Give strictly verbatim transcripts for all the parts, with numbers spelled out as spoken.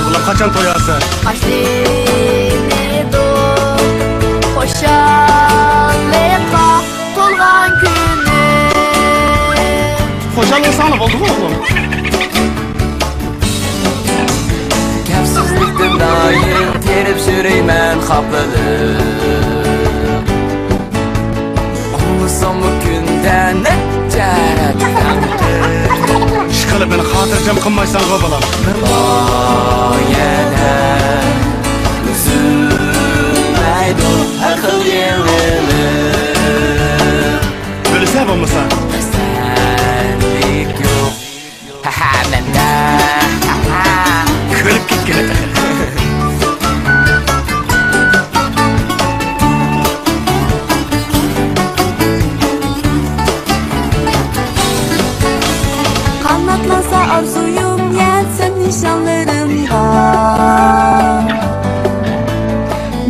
بالام، قاچان تويارسەن؟ باشلىنىدۇ خۇشاللىققا تولغان كۈنۈم. خۇشال بولساڭلا بولدىغۇ، ئوغلۇم. گەپسىزلىكتىن دائىم تېرىپ يۈرىمەن خاپىلىق. ئاڭلىساممۇ كۈندە نەچچە رەت تەنقىد. ئىشقىلىپ مېنى خاتىرجەم قىلمايسەنغۇ، بالام. غايەدە ئۈزۈلمەيدۇ ھەر خىل يېڭىلىق. بىلسە بولمىسا. پەسەندلىك يوق. ھەھە، مەندە. ھەھە. كۈلۈپ كەتكىلى. قاناتلانسا ئارزۇيۇم، يەتسۇن نىشانلىرىمغا.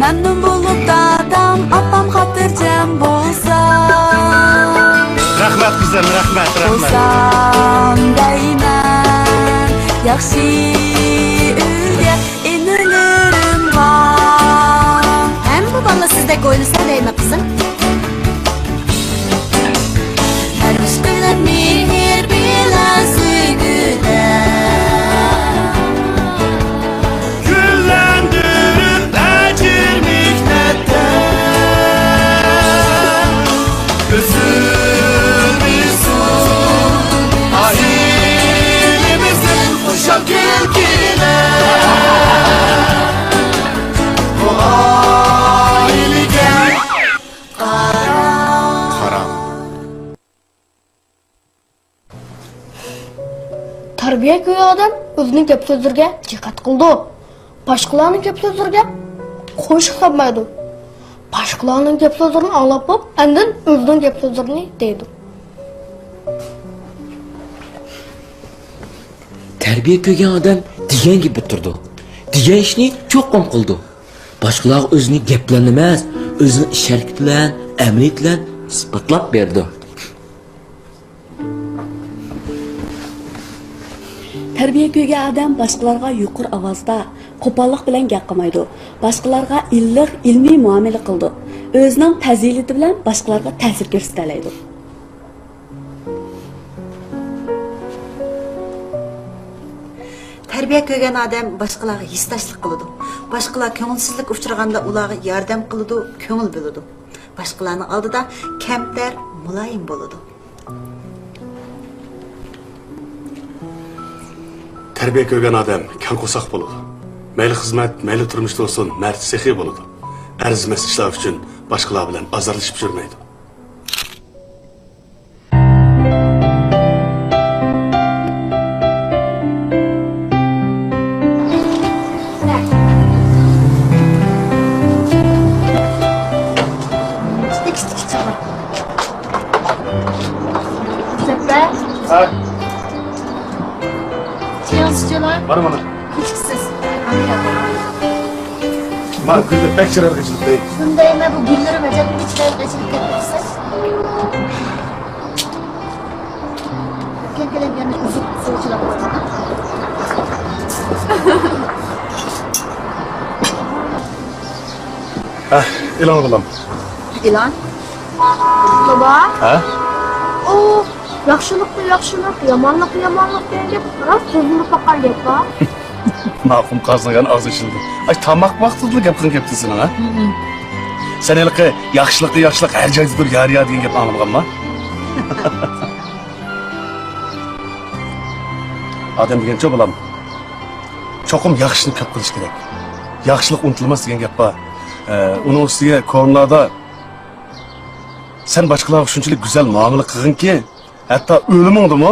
مەمنۇن بولۇپ دادام، ئاپام خاتىرجەم بولسا. رەھمەت قىزىم، رەھمەت، رەھمەت. بولسام دەيمەن ياخشى ئۆيگە ئىنىلىرىمغا. ھەممە بالا سىزدەك ئويلىسا دەيمەن قىزىم. پەرۋىش قىلىپ مېھىر بىلەن سۆيگۈدە، گۈللەندۈرۈپ ئەجىر مېھنەتتە، ئۈزۈلمىسۇن ئائىلىمىزدىن خۇشال كۈلكىلەر. بۇ ئائىلىگە قارا. تەربىيە كۆرگەن ئادەم ئۆزىنىڭ گەپ-سۆزلىرىگە دىققەت قىلىدۇ. باشقىلارنىڭ گەپ-سۆزلىرىگە قوش قىلمايدۇ. باشقىلارنىڭ گەپ-سۆزلىرىنى ئاڭلاپ بولۇپ، ئاندىن ئۆزىنىڭ گەپ-سۆزلىرىنى دەيدۇ. تەربىيە كۆرگەن ئادەم دېگەن گېپى تۇرىدۇ. دېگەن ئىشنى چوقۇم قىلىدۇ. باشقىلارغا ئۆزىنى گەپ بىلەن ئەمەس، ئۆزىنىڭ ئىش ھەرىكىتى بىلەن، ئەمەلىيىتى بىلەن ئىسپاتلاپ بېرىدۇ. تەربىيە كۆرگەن ئادەم باشقىلارغا يۇقىرى ئاۋازدا، قوپاللىق بىلەن گەپ قىلمايدۇ. باشقىلارغا ئىللىق، ئىلمىي مۇئامىلە قىلىدۇ. ئۆزىنىڭ پەزىلىتى بىلەن باشقىلارغا تەسىر كۆرسىتەلەيدۇ. تەربىيە كۆرگەن ئادەم باشقىلارغا ھېسداشلىق قىلىدۇ. باشقىلار كۆڭۈلسىزلىككە ئۇچرىغاندا ئۇلارغا ياردەم قىلىدۇ، كۆڭۈل بۆلىدۇ. باشقىلارنىڭ ئالدىدا كەمتەر، مۇلايىم بولىدۇ. تەربىيە كۆرگەن ئادەم كەڭ قورساق بولىدۇ. مەيلى خىزمەت، مەيلى تۇرمۇشتا بولسۇن، مەرد، سېخىي بولىدۇ. ئەرزىمەس ئىشلار ئۈچۈن باشقىلار بىلەن ئازارلىشىپ يۈرمەيدۇ. سەپەر. ھە. چېيىڭىز ئىچىڭلار. مانا، مانا. كېچىكىسىز. مانا گۈللەر بەك چىرايلىق ئېچىلىپتۇ. شۇنداق، مانا بۇ گۈللىرىم ئەجەبمۇ چىرايلىق ئېچىلىپ كەتتى دېسە. كەم كەلگەن يەرنى ئۈزۈپ سۇ چىلاپ قويغان. ھە، ئېلان قىلام. ئېلان؟ بابا؟ ھە؟ ئۇ ياخشىلىققا ياخشىلىق، يامانلىققا يامانلىق دېگەن گەپ راست سۆزلىنىپ باققان گەپ بار. ماقۇم قازنىغان ئاغزى ئېچىلدى. ئاي، تاماق ۋاقتىدىلا گەپ قىلغان گەپتىن سېنىڭ، ھە؟ سەن ھېلىقى ياخشىلىققا ياخشىلىق ھەر جايدىدۇر، يار يار دېگەن گەپنى ئاڭلىمىغانما؟ ئادەم دېگەنچۇ، بالام، چوقۇم ياخشىنى كۆپ قىلىش كېرەك. ياخشىلىق ئۇنتۇلماس دېگەن گەپ بار. ئە، ئۇنىڭ ئۈستىگە كونىلاردا، سەن باشقىلارغا شۇنچىلىك گۈزەل مۇئامىلە قىلغىنكى، ھەتتا ئۆلۈمۈڭدىمۇ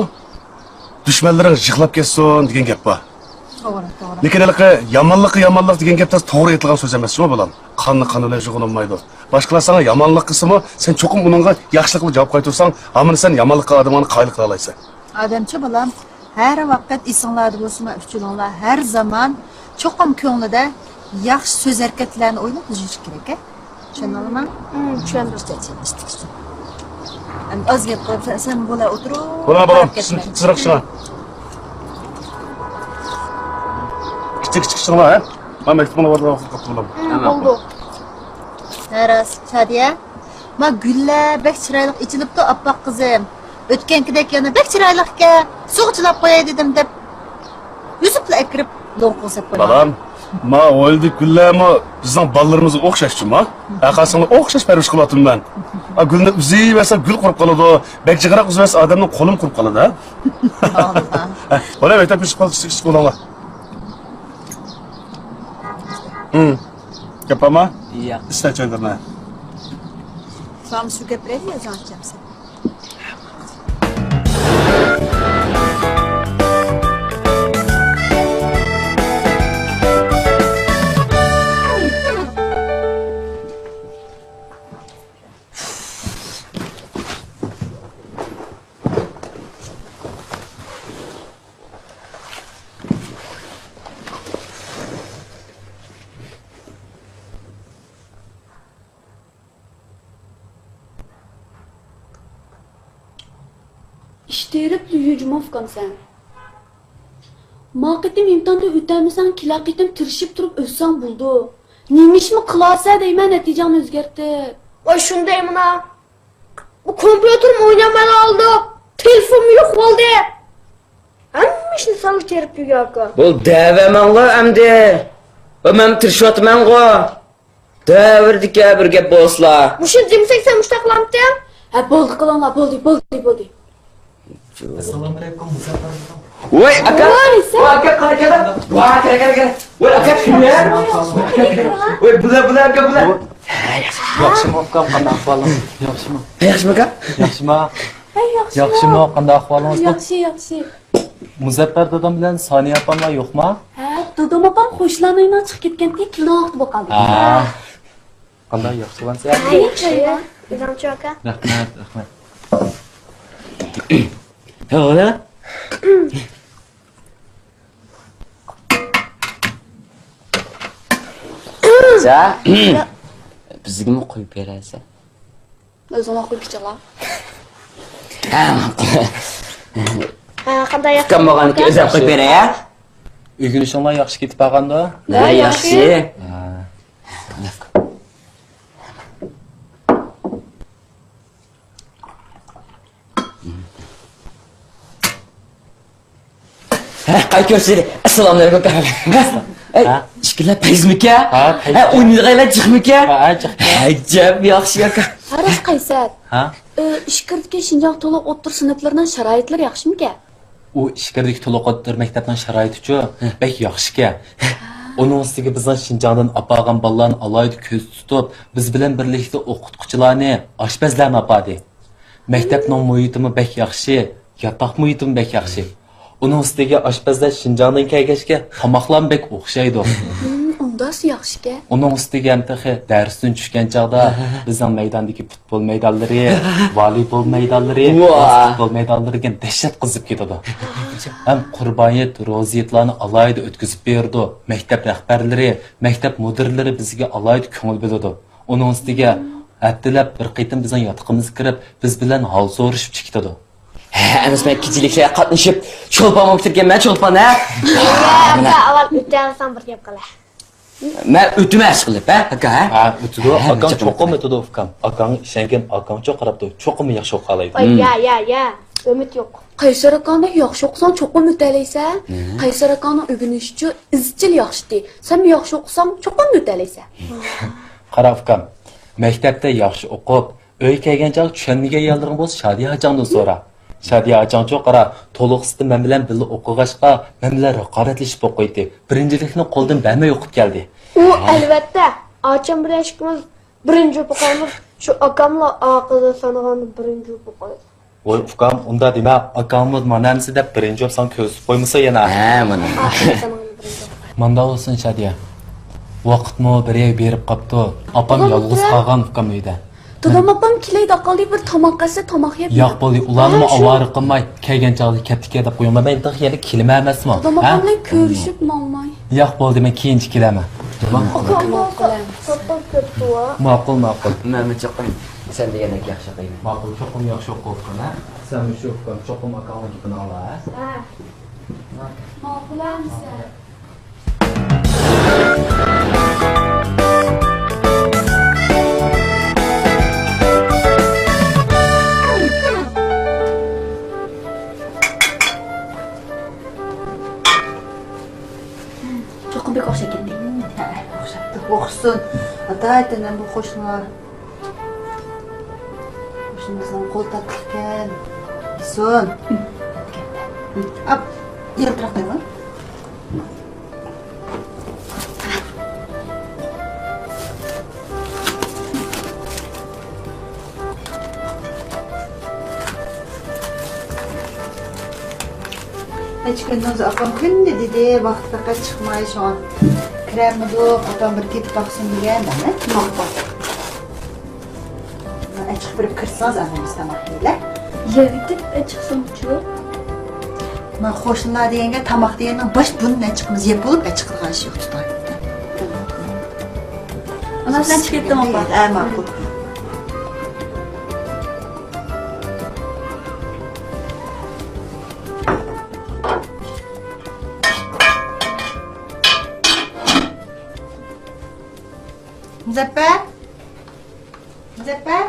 دۈشمەنلىرىڭ يىغلاپ كەتسۇن دېگەن گەپ بار. توغرا، توغرا. لېكىن ھېلىقى يامانلىققا يامانلىق دېگەن گەپ تەس توغرا ئېيتىلغان سۆز ئەمەس جۇمۇ، بالام. قاننى قان بىلەن يۇغىنىلمايدۇ. باشقىلار ساڭا يامانلىق قىلسىمۇ، سەن چوقۇم ئۇنىڭغا ياخشىلىق بىلەن جاۋاب قايتۇرساڭ، ھامان سەن يامانلىققا ئادەمنى قايىل قىلالايسەن. ئادەمچۇ، بالام، ھەر ۋاقىت ئېسىڭلاردا بولسۇن، ئۈچۈنۈڭلار ھەر زامان چوقۇم كۆڭلىدە ياخشى سۆز ھەرىكەتلەرنى ئويلاپ يۈرۈشى كېرەك، ھە؟ چۈشەندىڭلارمۇ؟ ھىم، چۈشەندىم. ئەمدى ئاز گەپ قىلىپ، سەن، سەن بۇلا ئولتۇرۇپ، بولا، بولا. قاراپ كەتمە. سىز-، سىزراق شۇڭا. چىقىش چىقىشىڭلار، ھە؟ مانا مەكتۇبىڭلار باردا، بولدى. ھە، راست، شادىيە. ما گۈللەر بەك چىرايلىق ئېچىلىپتۇ، ئاپئاق قىزىم. ئۆتكەنكىدەك يەنە بەك چىرايلىقكەن، سۇغا چىلاپ قوياي دېدىم دەپ، ئۈزۈپلا ئەكىرىپ لوڭقىغا سەپ قويدۇم. بالام، ما ھويلىدىكى گۈللەرمۇ بىزنىڭ بالىلىرىمىزغا ئوخشاش جۇما. ھەرقايسىڭلار ئوخشاش پەرۋىش قىلىۋاتىمەن مەن. ئا، گۈلنى ئۈزۈۋەرسە گۈل قۇرۇپ قالىدۇ، بەك جىقراق ئۈزۈۋەرسە ئادەمنىڭ قولىمۇ قۇرۇپ قالىدۇ، ھە؟ ھە، بولە، مەكتەپ ئىشىك، ئىشىك بولۇڭلار. ھىم. گەپ بارمۇ؟ ياق. ئىشلەر چايدۇرما. ساڭا شۇ گەپ بىلەن يازغان ئىكەنسەن. ئىش تېرىپ يۈجمۇ ئۇكام سەن. ما قېتىم ئىمتىھاندىن ئۆتەلمىسەڭ، كېلەر قېتىم تىرىشىپ تۇرۇپ ئۆتسەڭ بولىدۇ. نېمە ئىشمۇ قىلارسەن دەيمەن، نەتىجەڭنى ئۆزگەرتىپ. ۋاي شۇندايمىنا. بۇ كومپيۇتېرمۇ ئوينىيالمايلا قالدى. تېلېفونمۇ يوق بولدى. ھەممە ئىشنى سەنلا تېرىپ يۈرگەن ئاكا. بولدى دەۋەرمەڭلار ئەمدى. بۇ مەن تىرىشىۋاتىمەنغۇ. دەۋردىكى بىر گەپ بولسىلا. مۇشۇنى دېمىسەك سەن مۇشۇنداق قىلامتىڭ؟ ھە، بولدى، قىلىڭلار، بولدى، بولدى، بولدى. ئەسسالامۇئەلەيكۇم، مۇزەپپەر ئاكا. ۋاي، ئاكا. ۋاي، سەن. ۋاي، ئاكا، قارا كەلدىڭ. ۋاي، كەل، كەل، كەل. ۋاي، ئاكا، كىم يا؟ ۋاي، بۇلار، بۇلار، ئاكا، بۇلار. ھە، ياخشى. ياخشىمۇ، ئۇكام، قانداق ئەھۋالىڭىز؟ ياخشىمۇ؟ ھە، ياخشىمۇ، ئاكا؟ ياخشىمۇ؟ ھە، ياخشىمۇ؟ ياخشىمۇ، قانداق ئەھۋالىڭىز؟ ياخشى، ياخشى. مۇزەپپەر دادام بىلەن سانىيە ئاپاملار يوقما؟ ھە، دادام ئاپام خوشلارنىڭ يېنىغا چىقىپ كەتكەنتى، كېلىدىغان ۋاقتى بولۇپ قالدى. ھە. قانداق، ياخشىۋانسىز؟ ھە، ياخشى. ئۆزۈڭچۇ ئاكا؟ رەھمەت، رەھمەت. ھە، ئانا. جا، بىزگىمۇ قويۇپ بېرەرسەن؟ ئۆزۈڭلار قويۇپ كېتىڭلار. ھە، ماقۇل. ھە، قانداق ياخشى؟ ئۇكام بولغاندىكىن ئۆزۈم قويۇپ بېرەي، ھە؟ ئۆگىنىشىڭلار ياخشى كېتىپ بارغاندۇ؟ ھە، ياخشى. ھە. ھە، قايتا كۆرۈشەيلى. ئەسسالامۇئەلەيكۇم. ھە؟ ئەي، ھە؟ ئىككىلەپ پەيزمىكە؟ ھە، پەيز. ھە، ئوينايدىغانلار جىقمىكە؟ ھە، جىق. ئەجەب ياخشى ئاكا. ھە، راست قەيسەر. ھە؟ ئى، ئىچكىرىدىكى شىنجاڭ تولۇق ئوتتۇرا سىنىپلىرىنىڭ شارائىتلىرى ياخشىمىكەن؟ ئۇ ئىچكىرىدىكى تولۇق ئوتتۇرا مەكتەپنىڭ شارائىتىچۇ، ھە، بەك ياخشىكەن. ھە. ئۇنىڭ ئۈستىگە بىزنىڭ شىنجاڭدىن ئاپارغان بالىلارنى ئالاھىدە كۆزدە تۇتۇپ، بىز بىلەن بىرلىكتە ئوقۇتقۇچىلارنى، ئاشپەزلەرنى ئاپاردى. مەكتەپنىڭ مۇھىتىمۇ بەك ياخشى، ياتاق مۇھىتىمۇ بەك ياخشى. ئۇنىڭ ئۈستىگە ئاشپەزلەر شىنجاڭدىن كەلگەچكە تاماقلارمۇ بەك ئوخشايدۇ. ھىم، ئۇنداقسا ياخشىكەن. ئۇنىڭ ئۈستىگە ھەم تېخى دەرستىن چۈشكەن چاغدا بىزنىڭ مەيداندىكى پۇتبول مەيدانلىرى، ۋالىبول مەيدانلىرى، ۋا! باس پۇتبول مەيدانلىرى دېگەن دەھشەت قىزىپ كېتىدۇ. ھەم قۇربان ھېيت، روزا ھېيتلارنى ئالاھىدە ئۆتكۈزۈپ بېرىدۇ. مەكتەپ رەھبەرلىرى، مەكتەپ مۇدىرلىرى بىزگە ئالاھىدە كۆڭۈل بۆلىدۇ. ئۇنىڭ ئۈستىگە ھەپتىلەپ بىر قېتىم بىزنىڭ ياتىقىمىزغا كىرىپ، بىز بىلەن ھال سورىشىپ چىقىدۇ. ھە، ئەمىسە مەن كېچىلىكلەرگە قاتنىشىپ، چولپان بولۇپ كىرگەنمەن، چولپان، ھە؟ يا، ئاكا، ئاۋۋال ئۆتەلىسەڭ بىر گەپ قىلە. مەن ئۆتىمەن ئىشقىلىپ، ھە، ئاكا، ھە؟ ھە، ئۆتىدۇ. ھە، ئاكاڭ چوقۇم ئۆتىدۇ، ئۇكام. ئاكاڭغا ئىشەنگىن، ئاكاڭچۇ قاراپتۇ، چوقۇم ياخشى ئوقۇيالايدۇ. ۋاي، يا، يا، يا، ئۈمىد يوق. قەيسەر ئاكاڭدەك ياخشى ئوقۇساڭ، چوقۇم ئۆتەلەيسەن. قەيسەر ئاكاڭنىڭ ئۆگىنىشىچۇ ئىزچىل ياخشىتى. سەنمۇ ياخشى ئوقۇساڭ، چوقۇم ئۆتەلەيسەن. قارا، ئۇكام، مەكتەپتە ياخشى ئوقۇپ، ئۆيگە كەلگەن چاغ چۈشەنمىگەن يەرلىرىڭ بولسا، شادىيە ھاجاڭدىن سورا. شادىيە ھاجاڭچۇ قارا، تولۇقسىزدا مەن بىلەن بىللە ئوقۇغاچقا، مەن بىلەن رىقابەتلىشىپ ئوقۇيتتى. بىرىنچىلىكنى قولدىن بەرمەي ئوقۇپ كەلدى. ئۇ، ئەلۋەتتە، ئاچام بىلەن ئىككىمىز بىرىنچى بولۇپ قالىمىز. شۇ ئاكاملا ئارقىدا سانىغاندا بىرىنچى بولۇپ قالىدۇ. ۋاي ئۇكام، ئۇنداق دېمە، ئاكاڭمۇ مانا ئەمىسە دەپ بىرىنچى بولۇپ ساڭا كۆرسىتىپ قويمىسا يەنە. ھە، مانا. ئارقىدا سانىغاندا بىرىنچى بولۇپ قالىدۇ. مانداق بولسۇن شادىيە. ۋاقىتمۇ بىر يەرگە بېرىپ قاپتۇ. ئاپام يالغۇز قالغان ئۇكام ئۆيدە. دادام ئاپام كېلەي دەپ قالدى، بىر تاماق ئەتسە تاماق يەپ. ياق بولدى، ئۇلارنىمۇ ئاۋارە قىلماي، كەلگەن چاغدا كەپتىكەن دەپ قويۇڭلار. مەن تېخى يەنە كېلىمەن ئەمەسمۇ؟ دادام ئاپام بىلەن كۆرۈشۈپ ماڭماي. ياق بولدى، مەن كېيىنچە كېلەرمەن. ماقۇل. ئاكام بولسا توختاپ كەتتىۋۇ. ماقۇل، ماقۇل. مەنمۇ چوقۇم سەن دېگەندەك ياخشى ئوقۇيمەن. ماقۇل، چوقۇم ياخشى ئوقۇپ ئوقۇغىن، ھە؟ سەن مۇشۇ ئۇكام چوقۇم ئاكاڭنىڭ گېپىنى ئاڭلا، ھە؟ ھە. ماقۇل ئەمىسە. ئاتايتىنىم بۇ قوشنىلار. قوشنىمىزنىڭ قول تاتلىقكەن. سۇن. ئاپ، يىلتىراق دەيمەن. نەچچە كۈندىن ئاپام كۈندە دېدى، ۋاقىت پەقەت چىقماي، شۇڭا كىرەلمىدۇق. ئاپام بىر تېپىپ باقسۇن دېگەن، ماقۇل. ئەچىقىپ بېرىپ كىرسىڭىز، ئەمدى بىز تاماق يەيلى. يەۋېتىپ ئەچىقسامچۇ؟ مانا قوشنىلار دېگەنگە تاماق دېگەننىڭ باش بۇرنىنى ئەچىقىمىز، يەپ بولۇپ ئەچىقىدىغان ئىش يوق، تۇتاي. ئانا، سەن چىقىپ كەتتىڭ، ئاپا. ھە، ماقۇل. مۇزەپپەر! مۇزەپپەر!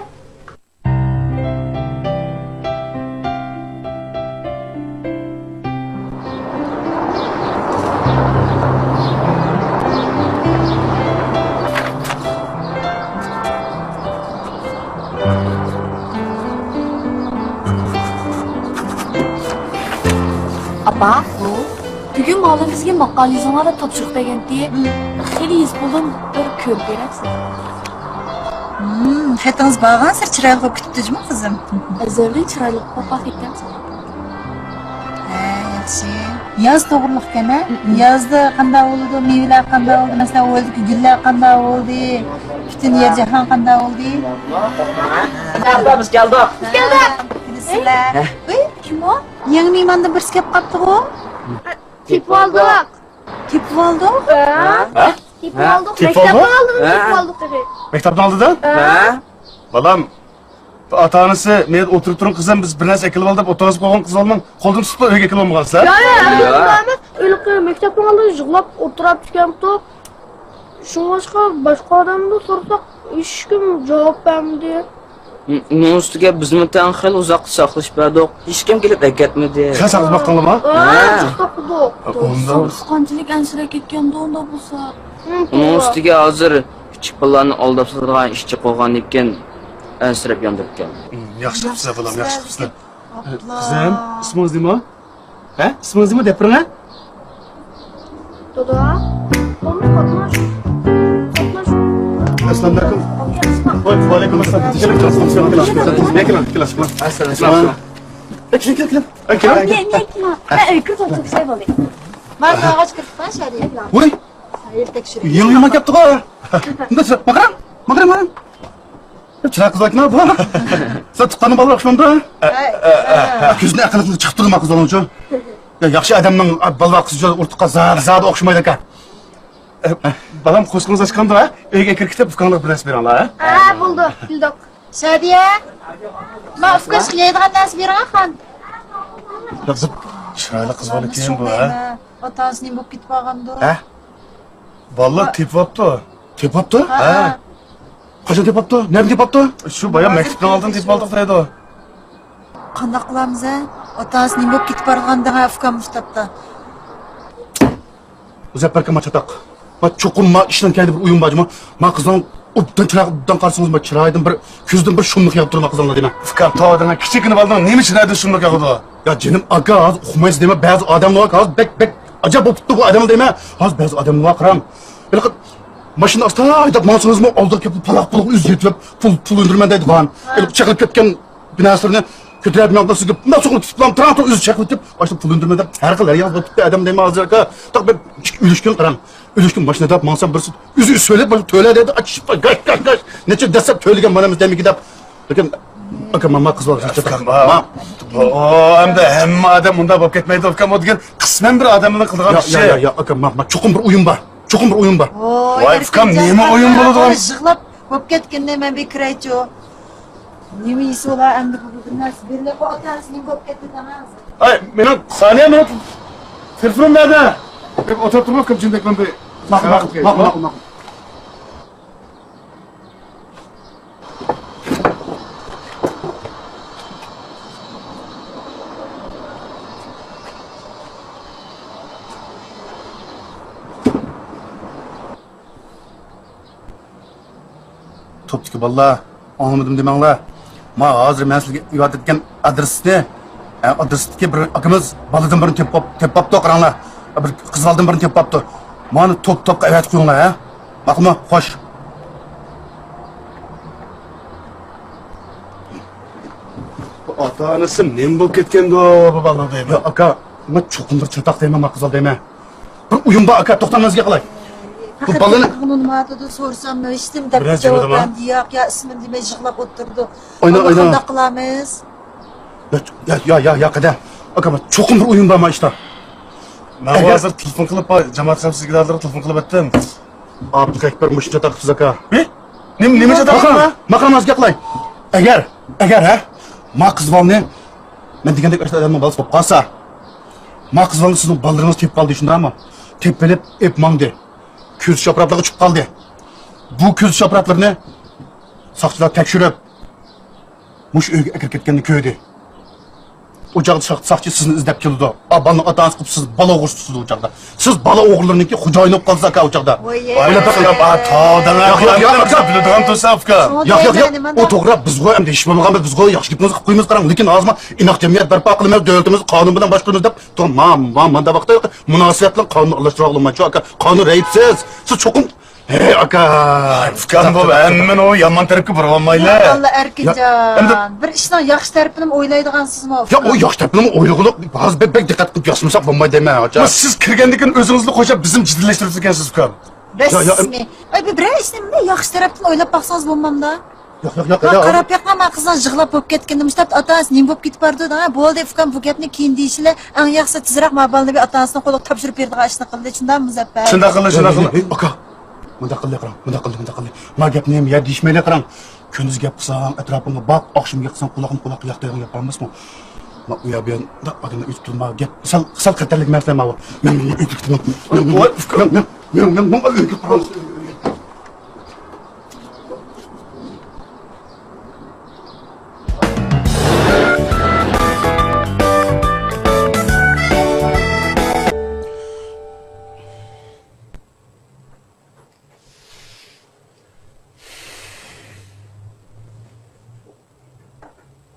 ئاپا، بۈگۈن مۇئەللىم بىزگە ماقالە يېزىڭلار دەپ تاپشۇرۇق بەرگەنتى. خېلى يېزىپ بولدۇم، بىر كۆرۈپ بېرەمسىز؟ ھىم، خېتىڭىز بارغانسېرى چىرايلىق بولۇپ كېتىپتۇ جۇمۇ، قىزىم. ئەزەلدىن چىرايلىق بولۇپ كەتكەنسىز. ھە، ياخشى. ياز توغرىلىق ئىكەن، ھە؟ يازدا قانداق بولىدۇ، مېۋىلەر قانداق بولىدۇ، مەسىلەن، ھويلىدىكى گۈللەر قانداق بولدى، پۈتۈن يەر جاھان قانداق بولدى؟ ھە، بىز كەلدۇق. كەلدۇق. كېلىسىلەر. ھە. ۋىي، كىم ئۇ؟ يېڭى مېھماندىن بىرسى كەپ قاپتىغۇ. تېپىۋالدۇق. تېپىۋالدۇق؟ ھە؟ ھە؟ تېپىۋالدۇق. تېپىۋالدۇق؟ مەكتەپنىڭ ئالدىدىن ھە؟ تېپىۋالدۇق تېخى. مەكتەپنىڭ ئالدىدا؟ ھە؟ بالام، ئاتا-ئانىسى، مەن ئولتۇرۇپ تۇرۇڭ قىزىم، بىز بىر نەرسە ئەكېلىۋالدۇق دەپ ئولتۇرغۇزۇپ قويغان قىز بالىنىڭ قولىدىن تۇتۇپلا ئۆيگە ئەكېلىۋالمىغانسىز، ھە؟ ياق، ياق، ياق. ئۆيلىقى مەكتەپنىڭ ئالدىدا يىغلاپ ئولتۇرۇپ كەپتۇ. شۇڭلاشقا باشقا ئادەمدىن سورىساق، ھېچكىم جاۋاب بەرمىدى. ئۇنىڭ ئۈستىگە بىزمۇ تەڭ خېلى ئۇزاققىچە ساقلىشىپ بەردۇق، ھېچكىم كېلىپ ئەكەتمىدى. خېلى ساقلىماقتىڭلارمۇ؟ ھە. ھە. ئۇندا ساقلىدۇق. ئۇنىڭ ئۈستىگە ھازىر كىچىك بالىلارنى ئالداپ ساتىدىغان ئىشچى قويغاندىكىن ئەنسىرەپ ياندۇرۇپ كەلدىم. ياخشى قىپسىلەر بالام، ياخشى قىپسىلەر. قىزىم، ئىسمىڭىز نېمە؟ ھە؟ ئىسمىڭىز نېمە دەپ بېرىڭ، ھە؟ دادا، قاتناش. قاتناش. ئەسسالامۇ ئەلەيكۇم. ۋاي، ۋەئەلەيكۇم ئەسسالام. كېلىڭ، كېلىڭ، كېلىڭ، كېلىڭ. كېلىڭ، كېلىڭ، كېلىڭ. ئەسسالام. كېلىڭ، كېلىڭ، كېلىڭ. ئە، كىرىڭ، كىرىڭ، كىرىڭ. ئە، كىرىڭ. ئە، ئۆي كىرىپ ئولتۇرساق بولدى. مانا، ئاغاچ كىرىپ قال، شادىيە. ۋاي. يېڭى مېھمان كەپتىغۇ. مۇنداق، ماقىراڭ، ماقىراڭ، ماقىراڭ. چىراي قىز ئاكىنا بۇ. سەن تۇغقاننىڭ بالىلىرى ئوخشىمامدۇ؟ كۆزىنى ئەقىللىقنى چىقىپ تۇردى ما قىز ئۇنىڭچۇ. يا، ياخشى ئادەمنىڭ بالىلار قىزى ئۇرتۇققا زادى، زادى ئوخشىمايدۇ ئەكەن. ئە، بالام قوشىقىڭىز ئاچقاندۇ، ھە؟ ئۆيگە كىرىپ كېتىپ ئۇكاڭلارغا بىر نەرسە بېرىڭلار، ھە؟ ھە، بولدى، كېلدۇق. شادىيە، ما ئۇكا ئىشقا يەيدىغان نەرسە بېرىڭ، خان. يا، بىر چىرايلىق قىز بالىكەن بۇ، ھە؟ ئاتا-ئانىسى نېمە بولۇپ كېتىپ قالغاندۇ؟ ھە؟ بالىلار تېپىۋاپتۇ. تېپىۋاپتۇ؟ ھە. قاچان تېپىۋاپتۇ؟ نەدە تېپىۋاپتۇ؟ شۇ بايا مەكتەپنىڭ ئالدىدا تېپىۋالدۇق دەيدۇ. قانداق قىلامىز ھە؟ ئاتا-ئانىسى نېمە بولۇپ كېتىپ بارغان دەڭە ئۇكام مۇشۇ تاپتا. مۇزەپپەر ئاكا، ما چاتاق. ما چوقۇم ما ئىشنىڭ كەينىدە بىر ئويۇن بار جۇمۇ. ما قىزنىڭ ئوبدان چىرايىدىن قارىسىڭىز، ما چىرايىدىن بىر، كۆزىدىن بىر شۇملۇق ياغىپ تۇرىدۇ ما قىزنىڭ دېمە. ئۇكام، توۋا دەڭە، كىچىككىنە بالىنىڭ نېمە چىرايىدىن شۇملۇق ياغىدۇ؟ يا جېنىم ئاكا، ھازىر ئۇقمايسىز دەيمەن، بەزى ئادەملەر ھازىر بەك، بەك ئاجايىپ بولۇپ كېتىپتۇ بۇ ئادەملەر دەيمەن. ھازىر بەزى ئادەملەر قاراڭ. ھېلىقى ماشىنا ئاستا ھەيدەپ ماڭسىڭىزمۇ ئالدىغا كېلىپ پالاق پۇلغا ئۆزى يېتىۋەپ پۇل، پۇل ئۈندۈرىمەن دەيدىغان. ھېلىقى چېقىلىپ كەتكەن بىناسىرىنى كۆتۈرەلمەي سىزگە مۇنداق سوقۇپ تۇتۇپ تۇرۇڭ، ئۆزى چېقىۋېتىپ، ئاشۇ پۇل ئۈندۈرمەن دەپ ھەر خىل ھەر ياغ بولۇپ كېتىپتۇ ئادەم دەيمەن ھازىر ئاكا. تاق بىر ئۆلۈشكۈن قاراڭ. ئۆلۈشكۈن ماشىنا ھەيدەپ ماڭسام بىرسى ئۆزى سۆلەپ باشلاپ تۆلە دەيدۇ، ئاچىشىپ گاش، گاش، گاش. نەچچە دەسسەپ تۆلىگەن مانا بىز دەمىكى دەپ. لېكىن ئاكا، ما، ما قىز بالا شۇنچە. ئۇكام، ما. ئەمدى ھەممە ئادەم ئۇنداق بولۇپ كەتمەيدۇ ئۇكام، ئۇ دېگەن قىسمەن بىر ئادەملەرنىڭ قىلىدىغان ئىشى. ياق، ياق، ياق، ئاكا، ما، ما، چوقۇم بىر ئويۇن بار. چوقۇم بىر ئويۇن بار. ۋاي ئۇكام، نېمە ئويۇن بولىدىغان؟ يىغلاپ بولۇپ كەتكىنىنى مەن بىر كىرەيچۇ. نېمە يېسە ئۇلار ئەمدى بۇ بىر نەرسە بېرىلەپ ئاتا-ئانىسى نېمە بولۇپ كەتتى دەڭە. ئاي، مېنىڭ سانىيە، مېنىڭ تېلېفونۇم نەدە؟ دەپ ئولتۇرۇپ تۇرۇپ ئۇكام، جىندەك مەن بىر ماقۇل، ماقۇل، ماقۇل، ماقۇل. بالىلار، ئاڭلىمىدىم دېمەڭلار. ما ھازىر مەن سىلەرگە ئېۋەتىدىكەن ئادرېسنى، ئە، ئادرېستىكى بىر ئاكىمىز بالىدىن بىرنى تېپىپ، تېپىپتۇ، قاراڭلار. بىر قىز بالىدىن بىرنى تېپىپتۇ. مانا توپ-توپقا ئەۋەتىپ قويۇڭلار، ھە؟ ماقۇلمۇ؟ خوش. بۇ ئاتا-ئانىسى نېمە بولۇپ كەتكەندۇ بۇ بالا دەيمەن. يا ئاكا، مەن چوقۇم بىر چاتاق دەيمەن، ما قىز بالا دەيمەن. بىر ئويۇن بار ئاكا، توختاڭ، نەزەرگە قىلاي. بۇ بالىنى ئۇنىماپتىدۇ، سورىسام ھېچنېمە دەپ بىرەر جاۋاب جىمىدىما؟ بەردى. ياق، يا ئىسمىنى دېمەي يىغلاپ ئولتۇرىدۇ. ئاينا، ئاينا. قانداق قىلامىز؟ يا، يا، يا، يا، يا، قەدەم. ئاكا، مەن چوقۇم بىر ئويۇن بار ما ئىشتا. مەن ئەگەر ھازىر تېلېفون قىلىپ، جامائەت خەۋپسىزلىكى ئىدارىلىرىغا تېلېفون قىلىپ ئەتتىم. ئابدۇقەكبەر مۇشۇ چاتاقتىسىز ئاكا. ھە؟ نېمە، نېمە چاتاق؟ ماقام، ماقام ئازگەقلاي. ئەگەر، ئەگەر، ھە؟ ما قىز بالىنى مەن دېگەندەك ئاشۇ ئادەمنىڭ بالىسى بولۇپ قالسا، ما قىز بالىنى سىزنىڭ بالىلىرىڭىز تېپىپ قالدى، شۇنداقمۇ؟ تېپىپ ئېلىپ، ئېلىپ ماڭدى. كۆزىتىش ئاپپاراتلىرىغا چۈشۈپ قالدى. بۇ كۆزىتىش ئاپپاراتلىرىنى ساقچىلار تەكشۈرۈپ، مۇشۇ ئۆيگە ئەكىرىپ كەتكەننى كۆردى. ئۇ چاغدا ساق-، ساقچى سىزنى ئىزدەپ كېلىدۇ. ئا، بالىنىڭ ئاتا-ئانىسى قىلىپ سىز بالا ئوغرىسى تۇتىدۇ ئۇ چاغدا. سىز بالا ئوغرىلىرىنىڭكى خوجايىنى بولۇپ قالىسىز ئاكا ئۇ چاغدا. ۋاي، ئويلاپ بېقىڭ. ئۇكام، ئا، تاۋدىڭ. ياق، ياق، ياق، ئاكا. بىلىدىغان تۇرسا، ئۇكام. شۇڭا ياق، ياق، دەيمەن، ياق. ئۇ توغرا، بىزغۇ ئەمدى ئىش بولمىغان، بىزغۇ ياخشى گېپىمىزنى قىلىپ قويىمىز، قاراڭ. لېكىن ھازىر ما ئىناق جەمئىيەت بەرپا قىلىمىز، دۆلىتىمىز قانۇن بىلەن باشقۇرىمىز دەپ، ما، ما، ماندا ۋاقىتتا يوق. مۇناسىۋەتلىك قانۇن ئارىلاشتۇرۇپ بولمايدۇ، ئاكا. قانۇن رەئىپسىز. سىز چوقۇم ھەي، ئاكا! ئۇكام، بۇ ھەممىنى ئۇ يامان تەرەپكە بۇرۇۋالمايلى. يا ئاللا، ئەركىنجان، يا، ئەمدى بىر ئىشنىڭ ياخشى تەرىپىنىمۇ ئويلايدىغانسىزمۇ؟ يا، ئۇ ياخشى تەرىپىنىمۇ ئويلىغۇلۇق، ھازىر بەك، بەك دىققەت قىلىپ ياسىمىساق بولمايدۇ دەيمەن، ئاچا. بۇ سىز كىرگەندىن كېيىن ئۆزىڭىزنى قوشاپ بىزنى جىددىيلەشتۈرۈپتىكەنسىز، ئۇكام. يا، يا، ئەم- رەسمىي. ئاي، بىر، بىرەر ئىشنى بۇنداق ياخشى تەرەپتىن ئويلاپ باقسىڭىز بولمامدا؟ ياق، ياق، ياق، ھا، ياق. قاراپ بېقىڭ، ما قىزنىڭ يىغلاپ بولۇپ كەتكىنىنى، مۇشۇ تاپتا ئاتا-ئانىسى نېمە بولۇپ كېتىپ بارىدۇ، ھە، بولدى، ئۇكام، بۇ گەپنى كېيىن دېيىشىلى، ئەڭ ياخشىسى تېزرەك ما بالىنى بىر ئاتا-ئانىسىنىڭ قولىغا تاپشۇرۇپ بېرىدىغان ئىشنى قىلدى، شۇنداقمۇ مۇزەپپەر؟ شۇنداق قىلدى، شۇنداق قىلدى. ھەي، ھەي، ئاكا، مۇنداق قىلدى، قاراڭ، مۇنداق قىلدى، مۇنداق قىلدى. ما گەپنى يەردە دېيىشمەيلى، قاراڭ. كۈندۈز گەپ قىلساڭ، ئەتراپىڭغا باق، ئاخشام گەپ قىلساڭ، قۇلاقنى قۇلاققا ياق دەيدىغان گەپ بار ئەمەسمۇ؟ ما ئۇ يەر بۇ يەردە ئادەملەر ئۆتۈپ تۇرما، گەپ سەل، سەل خەتەرلىك مەسىلە ماۋۇ. مەن بۇنى ئۆتۈپ كېتىمەن. مەن، مەن، مەن، مەن، مەن، مەن، مەن، مەن، مەن،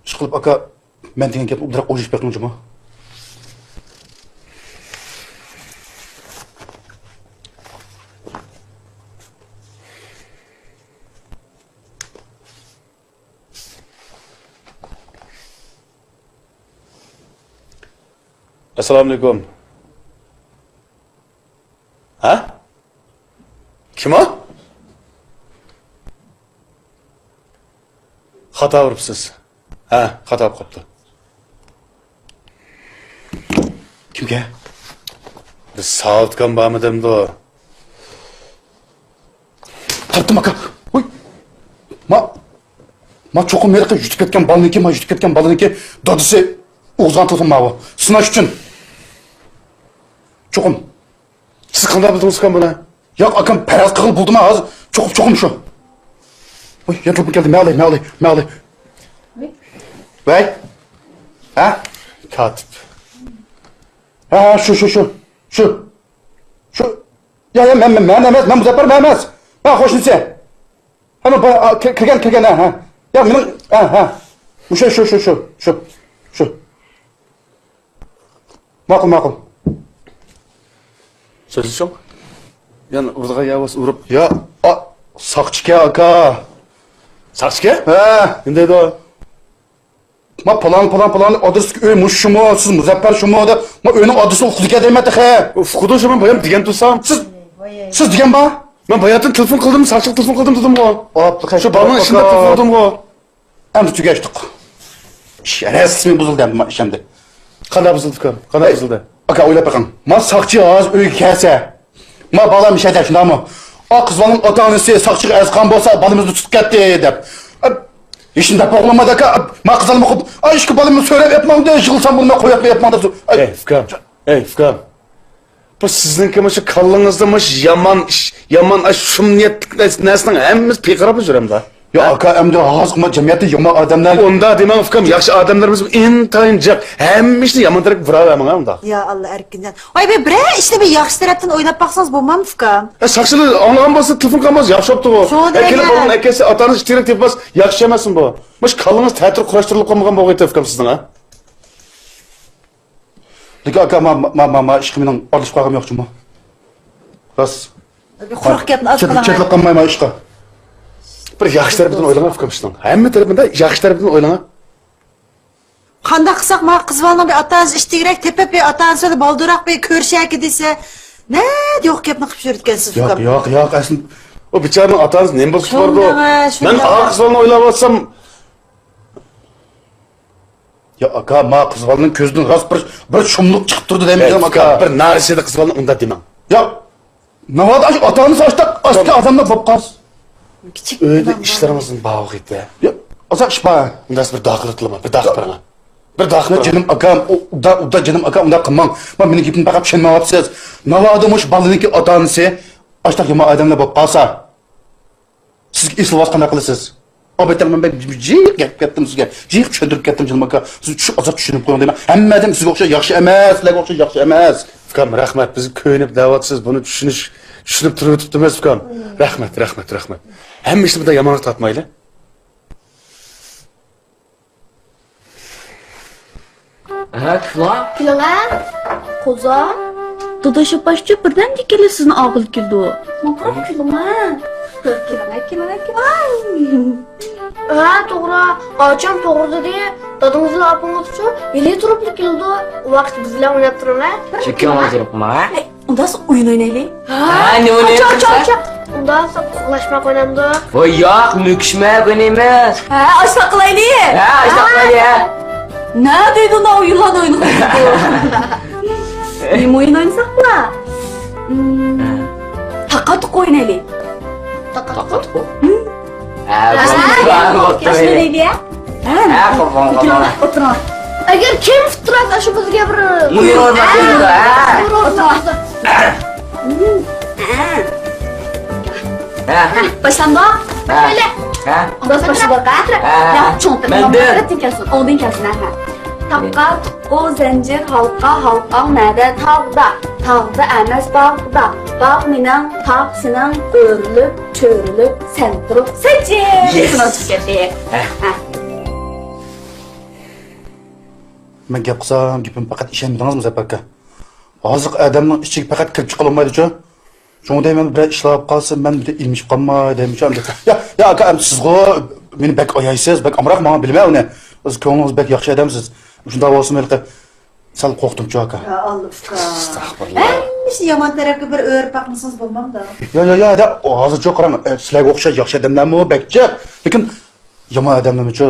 ئىشقىلىپ، ئاكا، مەن دېگەن گەپنى ئوبدانراق ئويلىشىپ بېقىڭ جۇمۇ. ئەسسالامۇئەلەيكۇم. ھە؟ كىم ئۇ؟ خاتا ئۇرۇپسىز. ھە، خاتا بولۇپ قاپتۇ. كىمگە؟ بىز ساۋۇتكان بارمىدىمدۇ؟ تاپتىم، ئاكا. ھوي. ما، ما چوقۇم ھېلىقى يۈتۈپ كەتكەن بالىنىڭكى، ما يۈتۈپ كەتكەن بالىنىڭكى دادىسى ئۇرغان تېلېفون ماۋۇ. سىناش ئۈچۈن. چوقۇم. سىز قانداق بىلدىڭىز ئۇكام بۇنى؟ ياق، ئاكام، پەرەز قىلغىلى بولدىما ھازىر؟ چوقۇم، چوقۇم شۇ. ۋاي، يەنە تېلېفون كەلدى. مەن ئالاي، مەن ئالاي، مەن ئالاي. ۋەي. ھە؟ كاتىپ. ھە، ھە، شۇ، شۇ، شۇ. شۇ. شۇ. يا، يا، مەن، مەن، مەن ئەمەس، مەن مۇزەپپەر، مەن ئەمەس. مەن قوشنىسى. ھە، مەن، با-، ئا، كىر-، كىرگەن، كىرگەن، ھە، ھە. يا، مېنىڭ، ھە، ھە. مۇشۇ، شۇ، شۇ، شۇ، شۇ، شۇ. ماقۇل، ماقۇل. سۆزلىشىڭ. يەنە ئۇرىدىغان يەر بولسا ئۇرۇپ. يا، ئا، ساقچىكەن، ئاكا. ساقچىكەن؟ ھە. نېمە دەيدۇ؟ ما پالان، پالان، پالان ئادرېستىكى ئۆي مۇشۇ شۇمۇ، سىز مۇزەپپەر شۇمۇ دەپ، ما ئۆينىڭ ئادرېسىنى ئۇقىدىكەن دەيمەن تېخى. ئۇقىدۇ شۇ، مەن بايام دېگەن تۇرسام. سىز، سىز دېگەن بار؟ مەن باياتىن تېلېفون قىلدىم، ساقچىغا تېلېفون قىلدىم دېدىمغۇ. ئاپتۇ، شۇ بالىنىڭ ئىشىنى دەپ تېلېفون قىلدىمغۇ. ئەمدى تۈگەشتۇق. ئىش رەسمىي بۇزۇلدى ئەمدى، ما ئىش ئەمدى. قانداق بۇزۇلدى، ئۇكام؟ قانداق بۇزۇلدى؟ ئاكا، ئويلاپ بېقىڭ. ما ساقچى ھازىر ئۆيگە كەلسە، ما بالام ئىچەردە، شۇنداقمۇ؟ ئا، قىز بالىنىڭ ئاتا-ئانىسى ساقچىغا ئەرز قىلغان بولسا، بالىمىزنى تۇتۇپ كەتتى، دەپ. ئا، ھېچنېمە دەپ بولمايدۇ، ئاكا. ما قىز بالام ئوقۇپ، ئا، ئىشقى بالىمنى سۆرەپ ئەپ ماڭدى، يىغلىسام بولماي قويۇپ ئەپ ماڭدى. ئەي، ئۇكام. ئەي، ئۇكام. بۇ سىزنىڭكى مۇشۇ كاللىڭىزدا مۇشۇ يامان ئىش، يامان ئاش، شۇم نىيەتلىك نەرس-، نەرسىنىڭ ھەممىسى پىرقىراپ يۈرەمدۇ؟ يا ئاكا، ئەمدى ھازىر ما جەمئىيەتتە يامان ئادەملەر. ئۇنداق دېمەڭ ئۇكام، ياخشى ئادەملىرىمىز ئىنتايىن جىق. ھەممە ئىشنى يامان تەرەپكە بۇراۋەرمەڭ ئۇنداق. يا ئاللا، ئەركىنجان. ۋاي، بىر، بىرەر ئىشنى بىر ياخشى تەرەپتىن ئويلاپ باقسىڭىز بولمامدۇ ئۇكام؟ ئە، ساقچىلار ئاڭلىغان بولسا، تېلېفون قىلغان بولسا ياخشى بوپتىغۇ. شۇڭا ئە، كېلىپ دېگەن. بالىنى ئەكەلسە، ئاتا-ئانىسى تېرەك تېپىپ، ياخشى ئەمەسمۇ بۇ؟ مۇشۇ كاللىڭىز تەتۈر قۇراشتۇرۇلۇپ قالمىغان بولغىيتى ئۇكام سىزنىڭ، ھە؟ لېكىن ئاكا، ما، ما، ما، ما ئىشقا مېنىڭ ئارىلىشىپ قالغۇم يوق جۇمۇ. راست. بىر قۇرۇق گەپنى ئاز قىلىڭ. چەتلىك قىلماي ما ئىشقا. بىر ياخشى تەرىپىدىن ئويلىڭا ئۇكام ئىشنىڭ. ھەممە تەرىپىدە ياخشى تەرىپىدىن ئويلىڭا. قانداق قىلساق ما قىز بالىنىڭ بىر ئاتا-ئانىسى ئىشتىگرەك تېپىپ، بىر ئاتا-ئانىسى بىلەن بالدۇرراق بىر كۆرۈشەكى دېسە، نەدە يوق گەپنى قىلىپ يۈرىدىكەنسىز ئۇكام. ياق، ياق، ياق، ئەسلى ئۇ بىچارىنىڭ ئاتا-ئانىسى نېمە بولسا بارىدۇ. شۇنداق، شۇنداق. مەن ئا قىز بالىنى ئويلاۋاتسام، يا ئاكا، ما قىز بالىنىڭ كۆزىدىن راست بىر، بىر شۇملۇق چىقىپ تۇرىدۇ دەيمەن ئاكا. بىر نارسىدە قىز بالىنى ئۇنداق دېمەڭ. يا، ناۋادا ئاشۇ ئاتا-ئانىسى ئاشتاق ئاستا ئادەملەر بولۇپ قالسا. كىچىك ئۆيدە بالام بار. ئىشلىرىڭىزمۇ بار ئوخۇيتتى. يا، ئازاق ئىش بار. ئۇنداق بىر داخىل قىلما، بىر داخىل بېرىڭ. بىر داخىل بېرىڭ. جېنىم ئاكام، ئۇ، ئۇدا، ئۇدا جېنىم ئاكام، ئۇنداق قىلماڭ. ما مېنىڭ گېپىمنى پەقەت چۈشەنمەيۋاتىسىز. ناۋادا مۇشۇ بالىنىڭكى ئاتا-ئانىسى ئاشتاق يامان ئادەملەر بولۇپ قالسا. سىزگە ئېسىلىۋالسا قانداق قىلىسىز؟ ئالبەتتە، مەن بەك جىق گەپ قىلىپ كەتتىم سىزگە. جىق چۈشەندۈرۈپ كەتتىم جېنىم ئاكا. سىز شۇ ئازراق چۈشىنىپ قويۇڭ دەيمەن. ھەممە ئادەم سىزگە ئوخشاش ياخشى ئەمەس، سىلەرگە ئوخشاش ياخشى ئەمەس. ئۇكام، رەھمەت. بىز كۆيۈنۈپ دەۋاتىسىز، بۇنى چۈشىنىش، چۈشىنىپ تۇرۇۋېتىپتىمىز، ئۇكام. رەھمەت، رەھمەت، رەھمەت. ھەممە ئىشنى بۇنداق يامانغا تارتمايلى. ھە، كۈلە. كۈلىڭە. قوزا. داداش ئاپاشچۇ بىردەمدىن كېلىپ سىزنى ئاغىلى كېلىدۇ. ماڭا كۈلىڭە. كۈلىڭە، كۈلىڭە، كۈلىڭە. ھە، توغرا. ئاچام توغرا دېدى. دادىڭىزلا ئاپىڭىزچۇ ھېلى تۇرۇپلا كېلىدۇ. ئۇ ۋاقىت بىز بىلەن ئويناپ تۇرۇڭە. چېكىڭ ھازىر ئوقۇما، ھە؟ ئۇنداق ئويۇن ئوينايلى. ھە، نېمە ئوينايسىز؟ ئاچا، ئاچا، ئاچا. ئۇنداق قوغلاشماق ئوينامدۇ؟ ۋاي ياق، مۆكۈشمەك ئوينايمىز. ھە، ئاشۇنداق قىلايلى. ھە، ئاشۇنداق قىلايلى، ھە. نە دەيدۇ، ئۇنداق ئويۇنلارنى ئوينىغىلى. نېمە ئويۇن ئوينىساق بولا؟ ھە. تاقا-تۇقا ئوينايلى. تاقا-تۇقا؟ ھە، ھە، بولدى، بولدى. ياخشى ئوينايلى، ھە؟ ھە، ھە، قوپۇڭ، قوپۇڭ. ئولتۇرۇڭلار. ئەگەر كىم ئۇتتۇرسا، ئاشۇ بىزگە بىر ئۇيغۇر بىر ھە. ئولتۇرۇڭلار. ھە. ھە، باشلاندى. ھە. ھە. ئۇنداق باشلىدۇق، ھە؟ ھە. يا، چوڭ مەندىن. ئوڭدىن كەلسۇن، ئوڭدىن كەلسۇن، ھە، ھە. تاقا، تۇقا، زەنجىر، ھالقا، ھالقاڭ نەدە؟ تاغدا. تاغدا ئەمەس، باغدا. باغ مېنىڭ، تاغ سېنىڭ، ئۆرۈلۈپ، چۆرۈلۈپ، سەن تۇرۇپ، سەن چىق. يېس. شۇنداق چىقىپ كەتتى. ھە. ھە. مەن گەپ قىلسام، گېپىمگە پەقەت ئىشەنمىدىڭىز، مۇزەپپەر ئاكا. ھازىرقى ئادەمنىڭ ئىچىگە پەقەت كىرىپ چىقالمايدۇچۇ. شۇڭا دەيمەن، بىرەر ئىشلار بولۇپ قالسا، مەن بىردە ئىلمىشىپ قالماي دەيمەنچۇ ئەمدى. يا، يا ئاكا، ئەمدى سىزغۇ مېنى بەك ئايايسىز، بەك ئامراق ماڭا بىلىمەن ئۇنى. سىز كۆڭلىڭىز بەك ياخشى ئادەمسىز. شۇنداق بولسىمۇ ھېلىقى سەل قورقتۇمچۇ ئاكا. يا ئاللا ئۇكا. ئەستەغپۇرۇللا. ھەممە ئىشنى يامان تەرەپكە بىر ئۆرۈپ باقمىسىڭىز بولمامدۇ؟ يا، يا، يا، ھازىرچۇ قاراڭ، سىلەرگە ئوخشاش ياخشى ئادەملەرمۇ بەك جىق. لېكىن يامان ئادەملەرمۇچۇ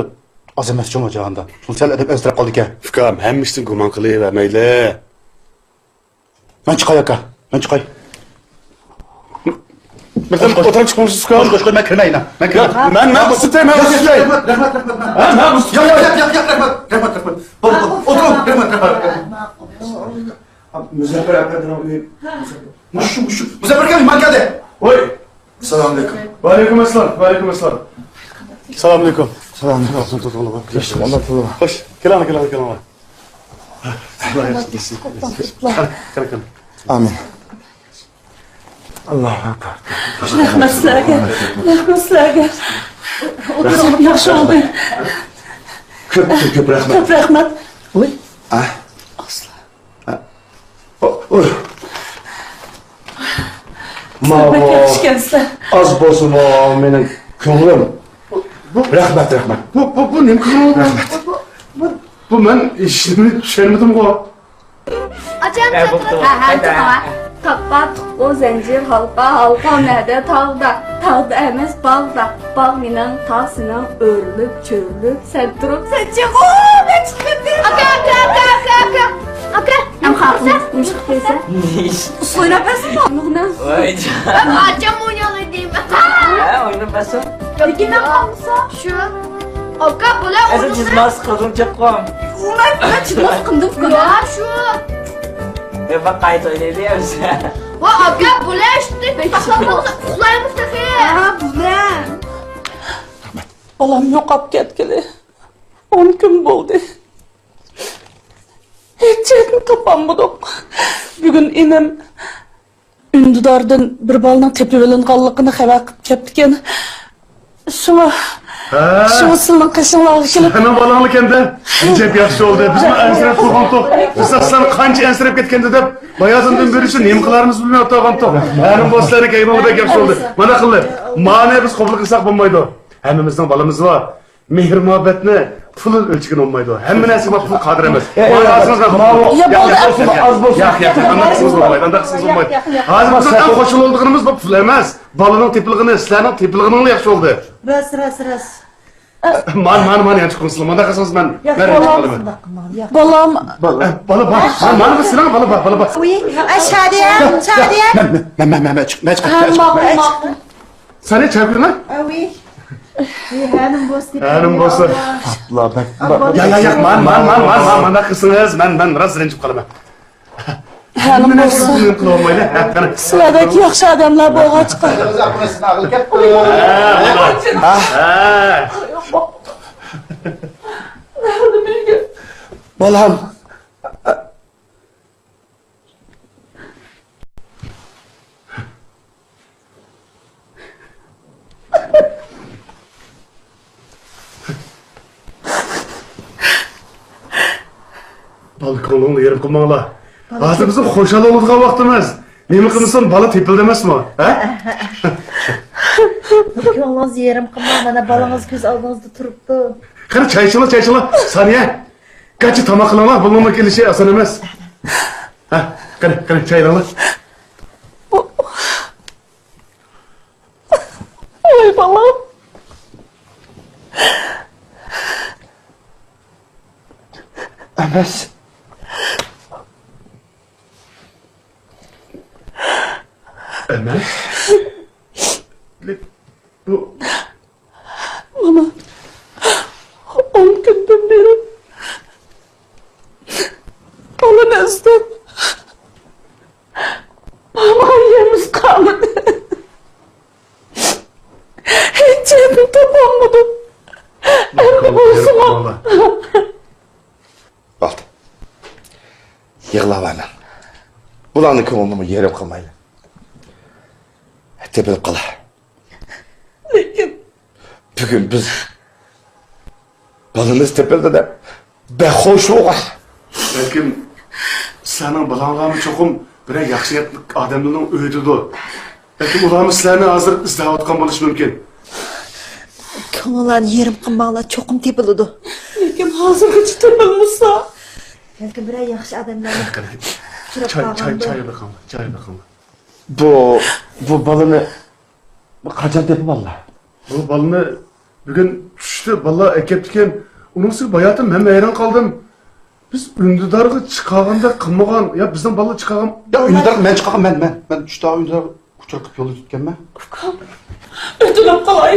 ئاز ئەمەسچۇ مۇ جاھاندا. شۇڭا سەل ئادەم ئەنسىرەپ قالىدىكەن. ئۇكام، ھەممە ئىشتىن گۇمان قىلىۋەرمەيلى. مەن چىقاي، ئاكا. مەن چىقاي. بىردەم ئولتۇرۇپ چىقمامسىز، ئۇكام؟ قوش، قوش، قوش، مەن كىرمەي، مەن كىرمەي. ياق، مەن، مەن بۇ سىتەي، مەن بۇ سىتەي. رەھمەت، رەھمەت، رەھمەت، رەھمەت. ھە، مەن بۇ سىتەي. ياق، ياق، ياق، ياق، رەھمەت، رەھمەت، رەھمەت. بولدى، بولدى. ئولتۇرۇڭ، رەھمەت، رەھمەت. مۇزەپپەر ئەپەندىنىڭ ئۆيى. مۇشۇ، مۇشۇ. مۇزەپپەر ئاكا، مېھمان كەلدى. ۋاي. ئەسسالامۇئەلەيكۇم. ۋەئەلەيكۇم ئەسسالام. ۋەئەلەيكۇم ئەسسالام. سالامئەلەيكۇم. سالامئەلەيكۇم. خوش، كېلىڭلار، كېلىڭلار، كېلىڭلار. قېنى، قېنى، قېنى. ئامىن. ئاللاھۇ ئەكبەر. رەھمەت سىلەرگە. رەھمەت سىلەرگە. ئولتۇرۇڭ، ياخشى بولدى. كۆپ، كۆپ، كۆپ رەھمەت. كۆپ رەھمەت. ۋاي. ئە. ئاسلا. ماۋۇ ئاز بولسىمۇ مېنىڭ كۆڭلۈم. رەھمەت، رەھمەت. بۇ، بۇ، بۇ نېمە كۆڭۈل؟ رەھمەت. بۇ، بۇ، بۇ، بۇ مەن ھېچنېمە چۈشەنمىدىمغۇ. ئاچام، ھە، بوپتۇ. ھە، ھە، ھە. تاقا، تۇقا، زەنجىر، ھالقا، ھالقا نەدە؟ تاغدا. تاغدا ئەمەس، باغدا. باغ مېنىڭ، تاغ سېنىڭ، ئۆرۈلۈپ، چۆرۈلۈپ، سەن تۇرۇپ، سەن چىق. ئۇ، مەن چىقىپ كەتتىم. ئاكا، ئاكا، ئاكا، ئاكا، ئاكا. ئەم، خاپىسەن؟ نېمە ئىش قىلىپ كەلسەن؟ نېمە ئىش؟ ئۇسسۇل ئويناپ بەرسىڭ، نۇغنى. ۋاي جان. ئەم، ئاچام ئوينىيالاي دەيمەن. ھە، ئويناپ بەرسۇن. لېكىن مەن قالمىسام. شۇ. ئاكا، بۇلار ئەزە ئوينىمىسا. چىزماس قىزىم چىققان. ئۇ مەن، مەن چىزماس قىلدىم. يا، شۇ. يا، بەك قايتا ئوينايلى يا بىز. ۋا، ئاكا، بۇلار ئىشتە تاقلاپ قالسا ئۇخلايمىز تېخى. ھە، بۇلار. بالام يوقاپ كەتكىلى ئون كۈن بولدى. ھېچ يەردىن تاپالمىدۇق. بۈگۈن ئىنىم ئۈندىداردىن بىر بالىنىڭ تېپىۋېلىنغانلىقىنى خەۋەر قىلىپ كەپتىكەن. شۇڭا، ھە. شۇڭا سىلىنىڭ قېشىڭلارغا كېلىپ. سېنىڭ بالىڭلىكەندە؟ ئەجەب ياخشى بولدى. بىزمۇ ئەنسىرەپ تۇرغانتۇق. بىز ئاسلان قانچە ئەنسىرەپ كەتكەندە دەپ، باياتىندىن بېرى شۇ نېمە قىلارىمىزنى بىلمەي ئولتۇرغانتۇق. ھەنىم بولسا سىلەرنىڭ كەيپىڭلار بەك ياخشى بولدى. مانا قىلدى. مانى بىز قوبۇل قىلساق بولمايدۇ. ھەممىمىزنىڭ بالىمىز بار. مېھىر-مۇھەببەتنى پۇل بىلەن ئۆلچىگىلى بولمايدۇ. ھەممە نەرسىگە پۇل قادىر ئەمەس. يا، يا، يا. يا، بولدى، ئاز بولسۇن، ئاز بولسۇن. ياق، ياق، ياق، ئانداق قىلسىڭىز بولمايدۇ، ئانداق قىلسىڭىز بولمايدۇ. ھازىر بىزنىڭ ئەڭ خۇشال بولىدىغىنىمىز بۇ پۇل ئەمەس. بالىنىڭ تېپىلغىنى، سىلەرنىڭ تېپىلغىنىڭلا ياخشى بولدى. راست، راست، راست. مانا، مانا، مانا، يانچۇق قويسىلا، مانداق قىلسىڭىز مەن، مەن رەنجىپ قالىمەن. بالام. بالا، بالا، مانا، مانا، سىلەڭ بالا، بالا، بالا. ئۇي، ئە، شادىيە، شادىيە. مەن، مەن، مەن، مەن، مەن چىق-، مەن چىقىپ، ھە، مەن چىقىپ، ماقۇل، مەن چىقىپ. ماقۇل. سانى چاقىرىڭ. ئەۋى. ھەنىم بولسا. ھەنىم بولسا. ئابلا بەك. يا، يا، يا، مانا، مانا، مانا، مانا، مانا قىلسىڭىز، مەن، مەن راست رەنجىپ قالىمەن. ھەنىم بولسا. نېمە قىلىۋالمايلى؟ ھە، قېنى. سىلەردەك ياخشى ئادەملەر بولغاچقا. ھە، ھە. ھە. بالام. بالا كۆڭلۈڭنى يېرىم قىلماڭلار. بالا ھازىر بىزنىڭ خۇشال بولىدىغان ۋاقتىمىز. نېمە قىلمىسۇن، بالا تېپىلدى ئەمەسمۇ؟ ھە؟ كۆڭلىڭىزنى يېرىم قىلماڭ، مانا بالىڭىز كۆز ئالدىڭىزدا تۇرۇپتۇ. قېنى، چاي ئىچىڭلار، چاي ئىچىڭلار. سانىيە، گاچا تاماق قىلىڭلار، بۇلارنىڭ كېلىشى ئاسان ئەمەس. ھە، قېنى، قېنى، چاي ئېلىڭلار. ۋاي بالام. ئەمەس. ئەمەس؟ بۇ مانا، ئون كۈندىن بېرى بالىنى ئىزدەپ بارمىغان يېرىمىز قالمىدى. ھېچ يەردىن تاپالمىدۇق. ئەمدى بولسىمۇ. بولدى. يىغلاۋەرمەڭ. بۇلارنىڭ كۆڭلىنىمۇ يېرىم قىلمايلى. تېپىلىپ قالار. لېكىن بۈگۈن بىز بالىمىز تېپىلدى دەپ بەك خۇش بولغان. بەلكىم سىلەرنىڭ بالاڭلارمۇ چوقۇم بىرەر ياخشى نىيەتلىك ئادەملەرنىڭ ئۆيىدىدۇر. بەلكىم ئۇلارمۇ سىلەرنى ھازىر ئىزدەۋاتقان بولۇشى مۇمكىن. كۆڭۈللەرنى يېرىم قىلماڭلار، چوقۇم تېپىلىدۇ. لېكىن ھازىرغىچە تېپىلمىسا. بەلكىم بىرەر ياخشى ئادەملەرنى ئۇچراپ قالغاندۇ. چاي، چاي، چاي بېقىڭلار، چاي بېقىڭلار. بۇ، بۇ بالىنى قاچان تېپىپ ئالدى؟ بۇ بالىنى بۈگۈن چۈشتە بالىلار ئەكەپتىكەن. ئۇنىڭ ئۈستىگە باياتىن مەنمۇ ھەيران قالدىم. بىز ئۈندىدارغا چىقارغاندەك قىلمىغان. يا، بىزنىڭ بالىلار چىقارغان. يا، ئۈندىدارغا مەن چىقارغان، مەن، مەن. چۈشتە ئۈندىدارغا ئۇچۇر قىلىپ يولدا ئۆتكەنمەن. ئۇكام، ئۆتۈنۈپ قالاي.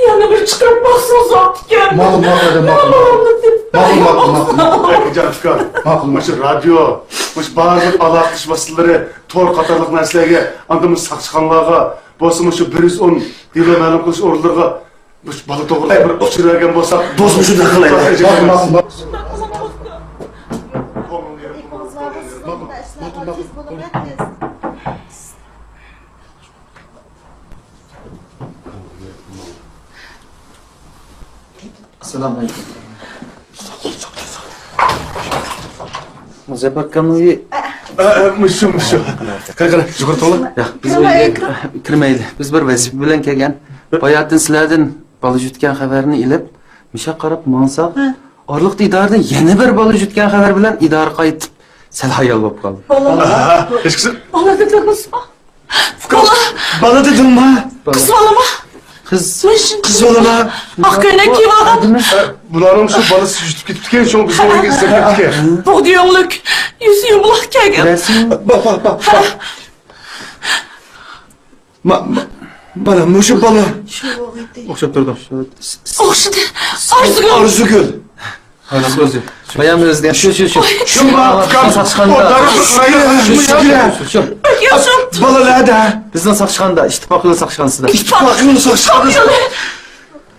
يەنە بىر چىقىرىپ باقسىڭىز بوپتىكەن. ماقۇل، ماقۇل، ماقۇل، ماقۇل. ماقۇل، ماقۇل، ماقۇل. ئەكىجان ئۇكام، ماقۇل، مۇشۇ رادىيو، مۇشۇ بارلىق ئالاقىلىشىش ۋاسىتىلىرى، تور قاتارلىق نەرسىلەرگە، ئاندىن مۇشۇ ساقچىخانىلارغا، بولسا مۇشۇ بىر يۈز ئون دېلو مەلۇم قىلىش ئورۇنلىرىغا مۇشۇ بالا توغرىلىق بىر ئۇچۇر بەرگەن بولساق. بولسا مۇشۇنداق قىلايلى. ماقۇل، ماقۇل، ماقۇل. ئەسسالامۇ ئەلەيكۇم. مۇزەپپەر ئاكامنىڭ ئۆيى. ئە، ئە، مۇشۇ، مۇشۇ. قېنى، قېنى، يۇقىرى تۇرۇڭلار. ياق، بىز ئۆيگە كىرمەيلى. بىز بىر ۋەزىپە بىلەن كەلگەن. باياتىن سىلەردىن بالا يۈتكەن خەۋەرنى ئېلىپ، مۇشۇ قاراپ ماڭساق، ھە. ئارىلىقتا ئىدارىدىن يەنە بىر بالا يۈتكەن خەۋەر بىلەن ئىدارە قايتىپ، سەل ھايال بولۇپ قالدى. بالا. ئاھا، ھېچقىسى. بالا دېدىڭىزمۇ؟ بالا. بالا دېدىڭمۇ؟ بالا. قىز بالىما؟ قىز، قىز بالىما؟ ئاق كۆينەك كىيىپ ئالغان. ئە، بۇلارنىڭ شۇ بالىسى يۈتۈپ كېتىپتىكەن، شۇڭا بىزنىڭ ئۆيگە ئىزدەپ كەپتىكەن. بۇغدا يۆڭلۈك، يۈزى يۇمىلاق كەلگەن. بىلەرسىڭ؟ با، با، با، با. ما، ما، مانا مۇشۇ بالا. شۇ بولغىيتى. ئوخشاپ تۇرىدۇ. ئوخشىدى. ئارزۇگۈل. ئارزۇگۈل. بايام ئۆزى. شۇ، شۇ، شۇ. شۇ، شۇ. شۇ، شۇ. بالىلاردا. بىزنىڭ ساقچىخانىدا، ئىتتىپاق يولى ساقچىخانىسىدا. ئىتتىپاق يولى ساقچىخانىسىدا.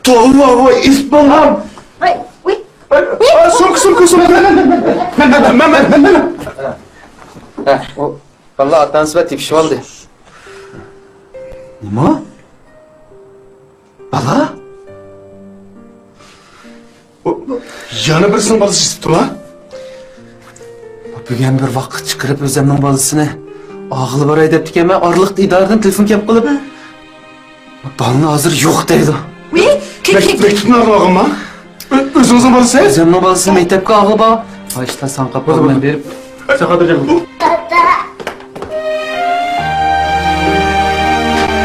ۋاي، ۋاي، ۋاي، ئىسپىڭلار! ۋاي، ۋاي. ئاي، ئاي، سومكا، سومكا، سومكا. مەن، مەن، مەن. ھە، ئۇ بالىلار ئاتا-ئانىسى بىلەن تېپىشىۋالدى. نېمە؟ بالا؟ ئۇ، يەنە بىرسىنىڭ بالىسى چىقىپتۇ ھە؟ بۈگۈن بىر ۋاقىت چىقىرىپ ئۆزۈمنىڭ بالىسىنى ئاغىلى باراي دەپتىكەنمەن، ئارىلىقتا ئىدارىدىن تېلېفون كەپ قىلىپ، بالىنى ھازىر يوق دەيدۇ. ۋى، كىم، كىم، كىم؟ مەكتۇپنى ئالغانما؟ ئۆ-، ئۆزىڭىزنىڭ بالىسى؟ ئۆزۈمنىڭ بالىسى مەكتەپكە ئاغىلى بار. ھايشتا ساڭقاپ قالماي بېرىپ. ساخاۋەتجان.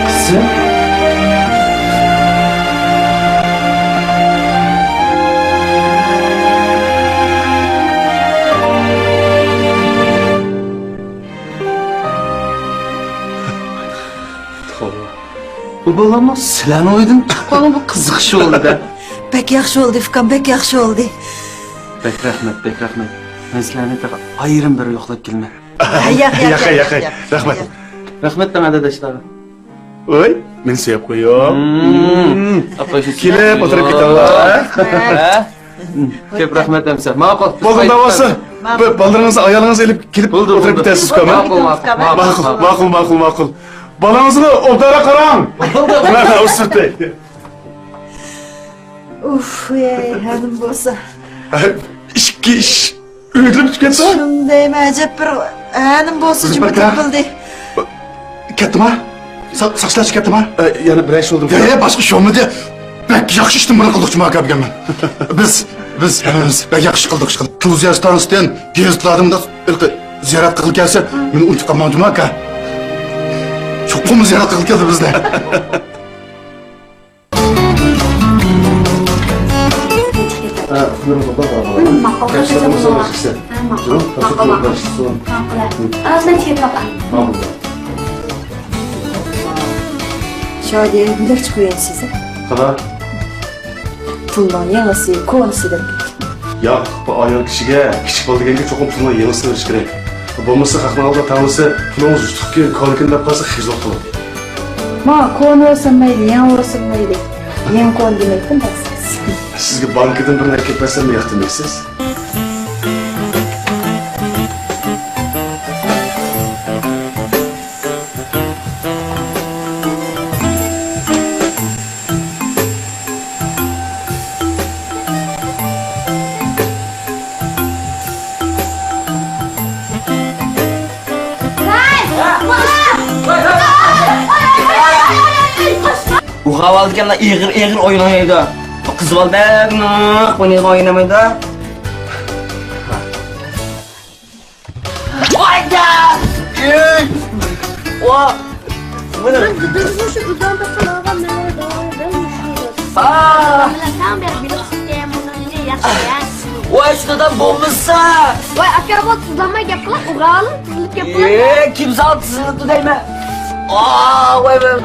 قىزىم. بۇ بالامنىڭ سىلەرنىڭ ئۆيدىن چىققانغا بۇ قىزىقىش بولدى-دە. بەك ياخشى بولدى، ئۇكام، بەك ياخشى بولدى. بەك رەھمەت، بەك رەھمەت. مەن سىلەرنى تېخى ئايرىم بىر يوقلاپ كېلىمەن. ياق، ياق، ياق، ياق، ياق، ياق. رەھمەت. رەھمەت دەڭ ئاداش. ۋوي، مېنى سۆيۈپ قويۇڭ. كېلىپ ئولتۇرۇپ كېتىڭلار. ھە؟ كۆپ رەھمەت ئەمىسە. ماقۇل. بولدى، داۋاسى. بالىلىرىڭىزنى، ئايالىڭىزنى ئېلىپ كېلىپ ئولتۇرۇپ كېتەرسىز، ئۇكام. ماقۇل، ماقۇل، ماقۇل. ماقۇل، ماقۇل، ماقۇل. بالىڭىزغا ئوبدانراق قاراڭ. مانا، ئۇ سۈرتى. ئۇف، ۋەي، ھەنىم بولسا. ئىككى ئىش ئۆگىنىپ كەتسە. شۇندايمۇ ئەجەب بىر ھەنىم بولسا جۇمۇ تېپىلدى. كەتتىما؟ ساقچىلارچە كەتتىما؟ يەنە بىرەر ئىش بولدىمۇ؟ يا، يا، باشقا ئىش بولمىدى. بەك ياخشى ئىشتىن بۇنى قىلدۇقچۇ ماكا بۈگۈن. بىز، بىز ھەممىمىز بەك ياخشى قىلدۇق، ئىش قىلدۇق. تۇلۇز ياشتانسىدىن گېزىتلەردە مۇنداق زىيارەت قىلغىلى كەلسە، مېنى ئۇنتۇپ قالماڭچۇ ماكا. چوقۇم زىيارەت قىلغىلى كەلدى بىزنى. شادىيە، نېمە چىقىۋېرىسىز؟ قانداق؟ پۇلنىڭ يېڭىسى، كونىسى دەپ. ياق، بۇ ئايال كىشىگە كىچىك بالا دېگەنگە چوقۇم پۇلنىڭ يېڭىسىنى بېرىش كېرەك. بولمىسا خەقنىڭ ئالدىدا تەڭلىسە، پۇلىڭىز يۇتۇقكەن، كونىكەن دەپ قالسا خىجىل قىلىدۇ. ما، كونا بولسۇن مەيلى، يېڭى بولسۇن مەيلى. يېڭى كونا دېمەيتتىم بەك سىز. سىزگە بانكىدىن بىرنى ئەكەپ بەرسەممۇ ياق دېمەيسىز. ئۇ غاۋالدىكى ئېغىر، ئېغىر ئوينايدۇ. بۇ قىز بالا بەك ناق ئوينايدۇ، ئوينىمايدۇ. ۋا! مانا. بىز مۇشۇ ئۇزاقتا قىلغان نېمىدۇ؟ بىز مۇشۇ. ئا! مانا ساڭا بېرىپ بېلىق تۇتتۇم، بۇنى ياخشى يە. ۋاي، شۇنداق بولمىسا! ۋاي، ئاكا، بۇ تىزلانماي گەپ قىلىڭ، ئۇغالىڭ، تىزلىنىپ گەپ قىلىڭ. ئېي، كىم ساڭا تىزلىنىپتۇ دەيمەن؟ ئا، ۋاي، ۋاي.